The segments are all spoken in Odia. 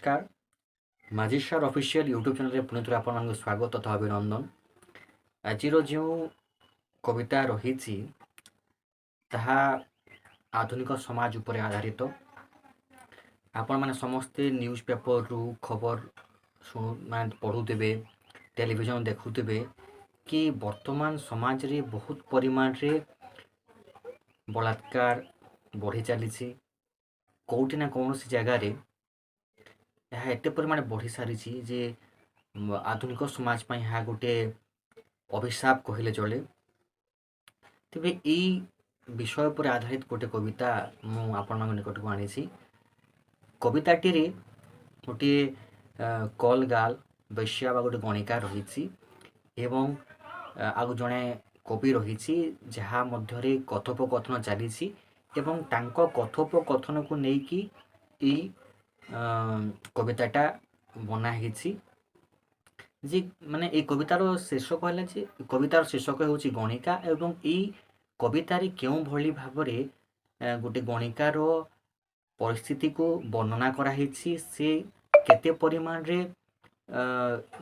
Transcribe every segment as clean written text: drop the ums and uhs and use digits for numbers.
ନମସ୍କାର, ମାଝୀ ସାର୍ ଅଫିସିଆଲ ୟୁଟ୍ୟୁବ୍ ଚ୍ୟାନେଲରେ ପୁଣି ଥରେ ଆପଣମାନଙ୍କୁ ସ୍ୱାଗତ ତଥା ଅଭିନନ୍ଦନ। ଆଜିର ଯେଉଁ କବିତା ରହିଛି, ତାହା ଆଧୁନିକ ସମାଜ ଉପରେ ଆଧାରିତ। ଆପଣମାନେ ସମସ୍ତେ ନ୍ୟୁଜ୍ ପେପରରୁ ଖବର ଶୁଣୁ, ମାନେ ପଢ଼ୁଥିବେ, ଟେଲିଭିଜନ ଦେଖୁଥିବେ କି ବର୍ତ୍ତମାନ ସମାଜରେ ବହୁତ ପରିମାଣରେ ବଳାତ୍କାର ବଢ଼ି ଚାଲିଛି। କେଉଁଠି ନା କୌଣସି ଜାଗାରେ ଏହା ଏତେ ପରିମାଣରେ ବଢ଼ି ସାରିଛି ଯେ ଆଧୁନିକ ସମାଜ ପାଇଁ ଏହା ଗୋଟେ ଅଭିଶାପ କହିଲେ ଚଳେ। ତେବେ ଏଇ ବିଷୟ ଉପରେ ଆଧାରିତ ଗୋଟେ କବିତା ମୁଁ ଆପଣମାନଙ୍କ ନିକଟକୁ ଆଣିଛି। କବିତାଟିରେ ଗୋଟିଏ କଲ୍ ଗାର୍ଲ, ବେଶ୍ୟା ବା ଗୋଟେ ଗଣିକା ରହିଛି ଏବଂ ଆଉ ଜଣେ କବି ରହିଛି, ଯାହା ମଧ୍ୟରେ କଥୋପକଥନ ଚାଲିଛି ଏବଂ ତାଙ୍କ କଥୋପକଥନକୁ ନେଇକି ଏଇ କବିତାଟା ବନା ହେଇଛି ଯେ ମାନେ ଏଇ କବିତାର ଶୀର୍ଷକ ହେଲା ଯେ, କବିତାର ଶୀର୍ଷକ ହେଉଛି ଗଣିକା ଏବଂ ଏଇ କବିତାରେ କେଉଁଭଳି ଭାବରେ ଗୋଟେ ଗଣିକାର ପରିସ୍ଥିତିକୁ ବର୍ଣ୍ଣନା କରାହେଇଛି, ସେ କେତେ ପରିମାଣରେ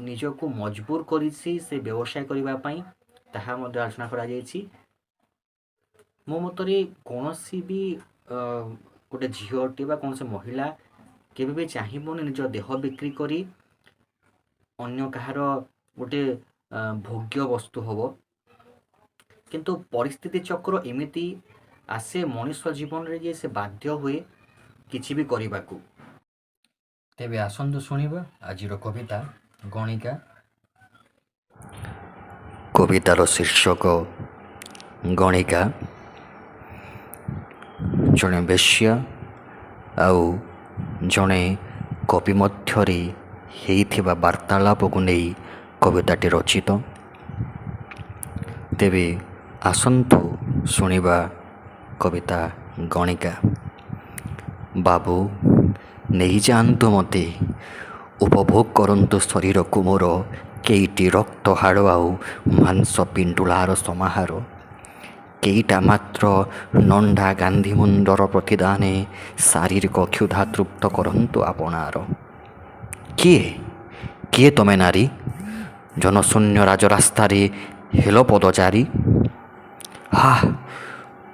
ନିଜକୁ ମଜବୁର କରିଛି ସେ ବ୍ୟବସାୟ କରିବା ପାଇଁ, ତାହା ମଧ୍ୟ ଆଲୋଚନା କରାଯାଇଛି। ମୋ ମତରେ କୌଣସି ବି ଗୋଟେ ଝିଅଟି ବା କୌଣସି ମହିଳା କେବେ ବି ଚାହିଁବନି ନିଜ ଦେହ ବିକ୍ରି କରି ଅନ୍ୟ କାହାର ଗୋଟେ ଭୋଗ୍ୟ ବସ୍ତୁ ହେବ। କିନ୍ତୁ ପରିସ୍ଥିତି ଚକ୍ର ଏମିତି ଆସେ ମଣିଷ ଜୀବନରେ ଯେ ସେ ବାଧ୍ୟ ହୁଏ କିଛି ବି କରିବାକୁ। ତେବେ ଆସନ୍ତୁ ଶୁଣିବା ଆଜିର କବିତା ଗଣିକା। କବିତାର ଶୀର୍ଷକ ଗଣିକା। ଜଣେ ବେଶ୍ୟା ଆଉ ଜଣେ କବି ମଧ୍ୟରେ ହେଇଥିବା ବାର୍ତ୍ତାଳାପକୁ ନେଇ କବିତାଟି ରଚିତ। ତେବେ ଆସନ୍ତୁ ଶୁଣିବା କବିତା ଗଣିକା। ବାବୁ, ନେଇଯାଆନ୍ତୁ ମୋତେ, ଉପଭୋଗ କରନ୍ତୁ ଶରୀରକୁ ମୋର। କେଇଟି ରକ୍ତ, ହାଡ଼ ଆଉ ମାଂସ ପିଣ୍ଡୁଳାର ସମାହାର, କେଇଟା ମାତ୍ର ନଣ୍ଡା ଗାନ୍ଧୀ ମୁଣ୍ଡର ପ୍ରତିଦାନେ ଶାରୀରିକ କ୍ଷୁଧା ତୃପ୍ତ କରନ୍ତୁ ଆପଣାର। କିଏ, କିଏ ତମେ ନାରୀ, ଜନଶୂନ୍ୟ ରାଜରାସ୍ତାରେ ହେଲ ପଦଚାରୀ? ହା,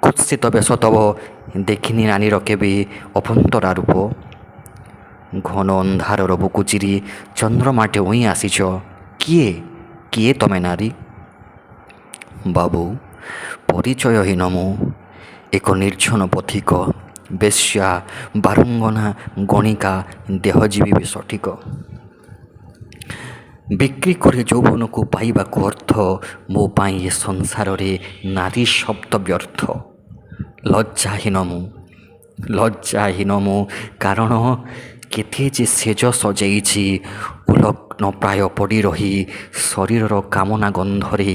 କୁତ୍ସିତ ବେଶ ତବ, ଦେଖିନି ନାରୀର କେବେ ଅଭନ୍ତରା ରୂପ। ଘନ ଅନ୍ଧାରର ବୁକୁ ଚିରି ଚନ୍ଦ୍ରମାଟେ ଉଇଁ ଆସିଛ। କିଏ, କିଏ ତମେ ନାରୀ? ବାବୁ, ପରିଚୟହୀନ ମୁଁ, ଏକ ନିର୍ଜନ ପଥିକ, ବେଶ୍ୟା, ବାରଙ୍ଗନା, ଗଣିକା, ଦେହଜୀବୀ ବି ସଠିକ। ବିକ୍ରି କରି ଯୌବନକୁ ପାଇବାକୁ ଅର୍ଥ, ମୋ ପାଇଁ ଏ ସଂସାରରେ ନାରୀ ଶବ୍ଦ ବ୍ୟର୍ଥ। ଲଜ୍ଜାହୀନ ମୁଁ, ଲଜ୍ଜାହୀନ ମୁଁ, କାରଣ କେତେ ଯେ ଶେଯ ସଜେଇଛି ଉଲଗ୍ନ ପ୍ରାୟ ପଡ଼ି ରହି ଶରୀରର କାମନା ଗନ୍ଧରେ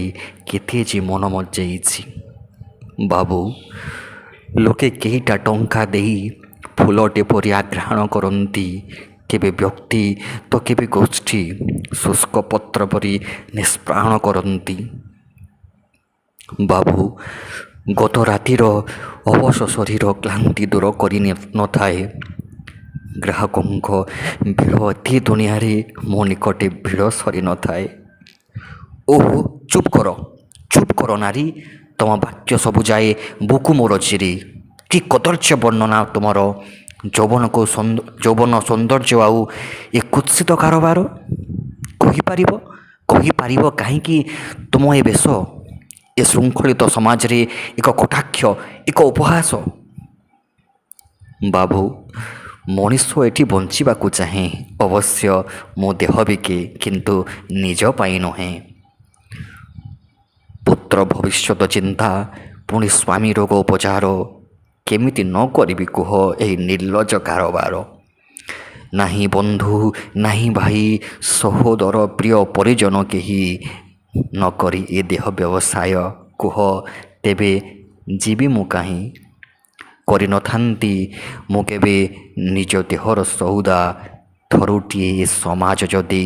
କେତେ ଯେ ମନ ମଜେଇଛି। ବାବୁ, ଲୋକେ କେଇଟା ଟଙ୍କା ଦେଇ ଫୁଲଟେ ପରି ଆଘ୍ରାଣ କରନ୍ତି, କେବେ ବ୍ୟକ୍ତି ତ କେବେ ଗୋଷ୍ଠୀ ଶୁଷ୍କ ପତ୍ର ପରି ନିଷ୍ପ୍ରାଣ କରନ୍ତି। ବାବୁ, ଗତ ରାତିର ଅବଶ ଶରୀର କ୍ଳାନ୍ତି ଦୂର କରି ନଥାଏ। ଗ୍ରାହକଙ୍କ ଭିଡ଼ ଏତେ ଦୁନିଆରେ ମୋ ନିକଟେ ଭିଡ଼ ସରିନଥାଏ। ଓହୋ, ଚୁପ୍ କର, ଚୁପ୍ କର ନାରୀ, ତମ ବାକ୍ୟ ସବୁ ଯାଏ ବୁକୁ ମୋର ଚିରି। କି କଦର୍ଯ୍ୟ ବର୍ଣ୍ଣନା ତୁମର ଯୌବନକୁ, ଯୌବନ ସୌନ୍ଦର୍ଯ୍ୟ ଆଉ ଏ କୁତ୍ସିତ କାରବାର। କହିପାରିବ, କହିପାରିବ କାହିଁକି ତୁମ ଏ ବେଶ ଏ ଶୃଙ୍ଖଳିତ ସମାଜରେ ଏକ କଟାକ୍ଷ, ଏକ ଉପହାସ? ବାବୁ, ମଣିଷ ଏଠି ବଞ୍ଚିବାକୁ ଚାହେଁ। ଅବଶ୍ୟ ମୁଁ ଦେହ ବିକେ, କିନ୍ତୁ ନିଜ ପାଇଁ ନୁହେଁ। ପୁତ୍ର ଭବିଷ୍ୟତ ଚିନ୍ତା, ପୁଣି ସ୍ୱାମୀ ରୋଗ ଉପଚାର, କେମିତି ନ କରିବି କୁହ ଏହି ନିର୍ଲଜ କାରବାର? ନାହିଁ ବନ୍ଧୁ, ନାହିଁ ଭାଇ, ସହୋଦର, ପ୍ରିୟ ପରିଜନ କେହି, ନ କରି ଏ ଦେହ ବ୍ୟବସାୟ କୁହ ତେବେ ଯିବି ମୁଁ କାହିଁ? କରିନଥାନ୍ତି ମୁଁ କେବେ ନିଜ ଦେହର ସଉଦା, ଥରୁଟିଏ ଏ ସମାଜ ଯଦି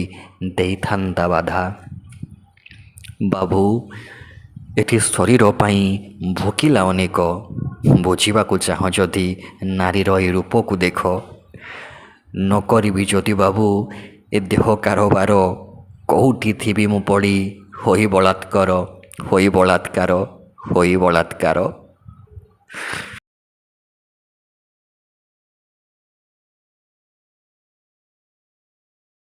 ଦେଇଥାନ୍ତା ବାଧା। ବାବୁ, ଏଠି ଶରୀର ପାଇଁ ଭୋକିଲା ଅନେକ, ବୁଝିବାକୁ ଚାହଁ ଯଦି ନାରୀର ଏ ରୂପକୁ ଦେଖ। ନ କରିବି ଯଦି ବାବୁ ଏ ଦେହ କାରବାର, କୋଉଠି ଥିବି ମୁଁ ପଡ଼ି ହୋଇ ବଳାତ୍କାର, ହୋଇ ବଳାତ୍କାର, ହୋଇ ବଳାତ୍କାର।